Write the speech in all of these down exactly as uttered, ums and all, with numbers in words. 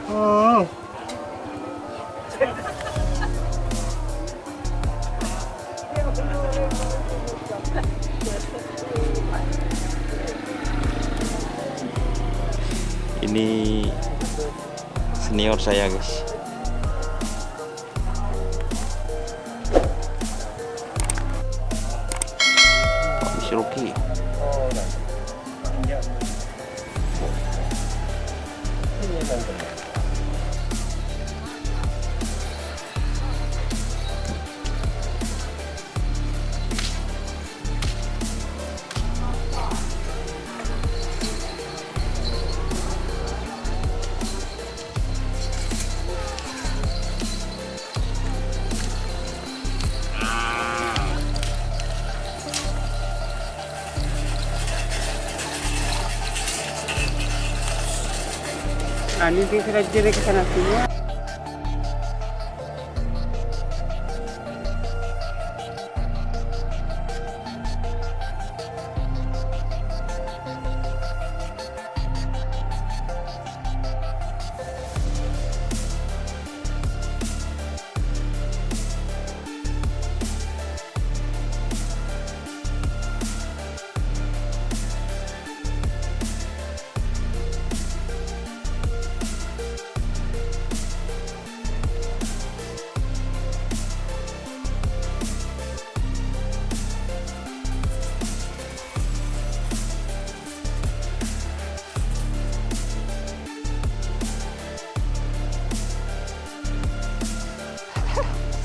Oh. Ini senior saya, guys. Habis rugi. Nah, ini sing sengaja ke sana sini.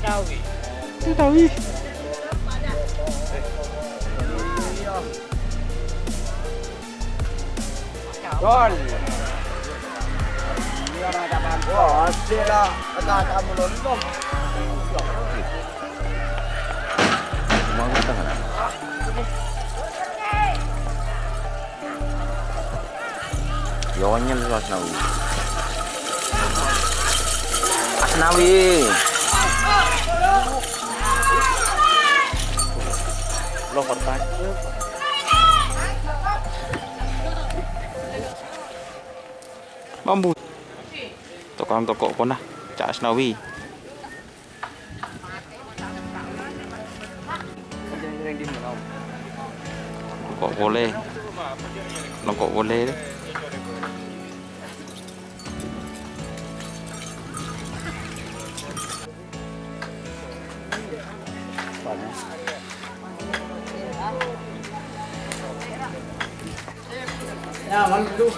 Tawi. Itu tawi. Gol. Wah, hasil lah. Kata kamu nonton. Mau tangan. Yonyel Asnawi. Asnawi. Lo korban. Mambu. Tokang toko' pona, ca' Asnawi. Kok boleh? Nongko' boleh. Ya, mantu.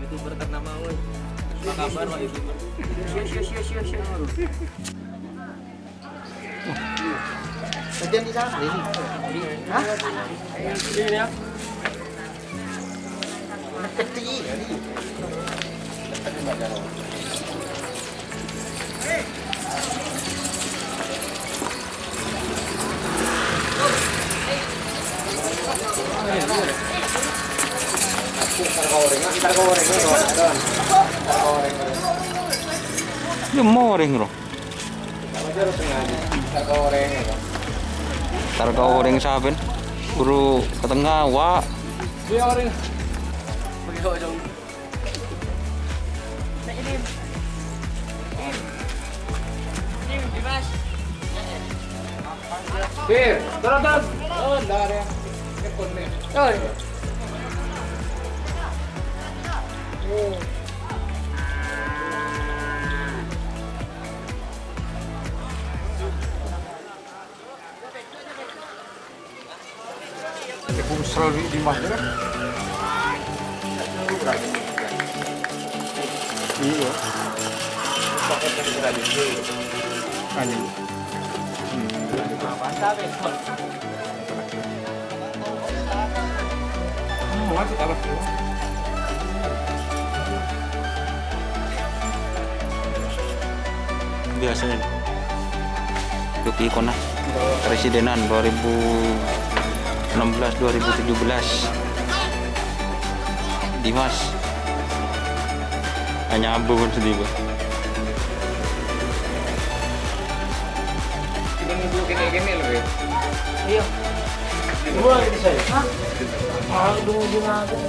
YouTuber ternama, woi. Apa kabar, Pak YouTuber? Sio, sio, sio, sio, sio. Sajan di sana, ini. Hah? Ini ya. Kecil, ini. Yâ, morèng, bro. Entar ka orèng sampèyan. Buru ka tengnga, wa'. Pir, turun, turun. Oh, ndak ada. Telepon, Pir. Oh, iya. Oh. Ibu Srawi di mana? Iya. Anu. Hmm. Biyasana. Cuti kona. Presidenan dua ribu enam belas, dua ribu tujuh belas. Dimas. Anyambung sedih, Bang. Kita nunggu kene-kene loh, ya. Iya. Dua ini saya. Hah? Ah, dua gimana? Iya.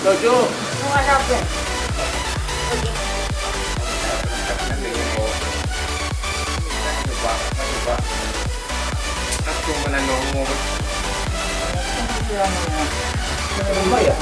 Tujuh. Aku menanong. Kenapa ya?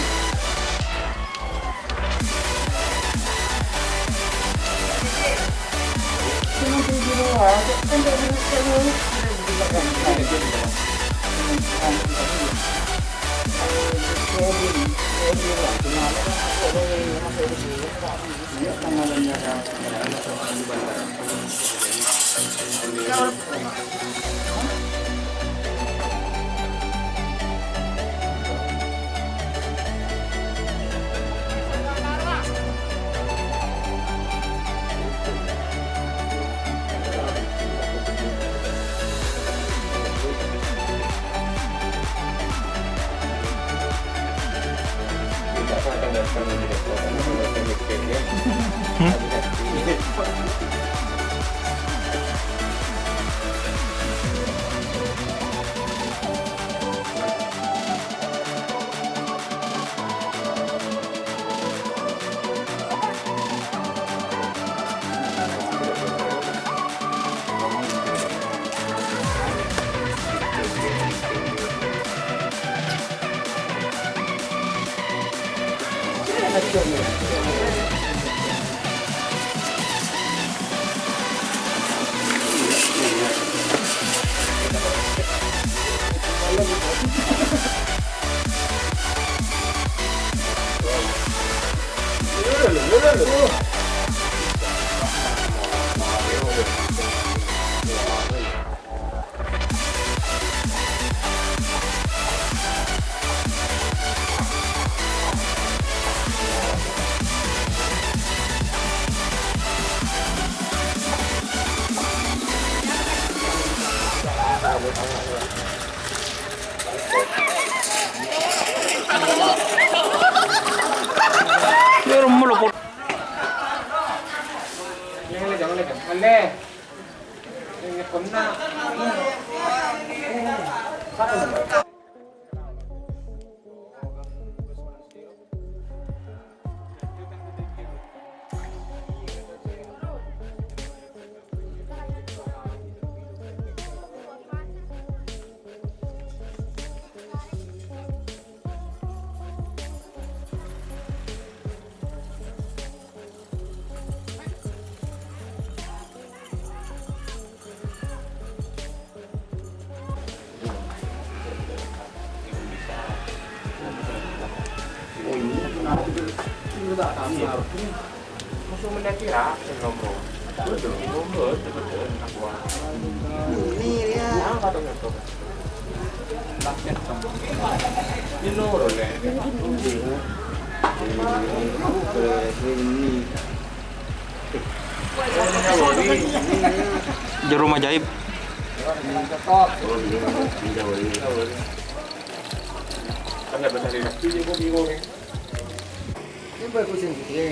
Jarum ajaib. Ini bagus yang gede.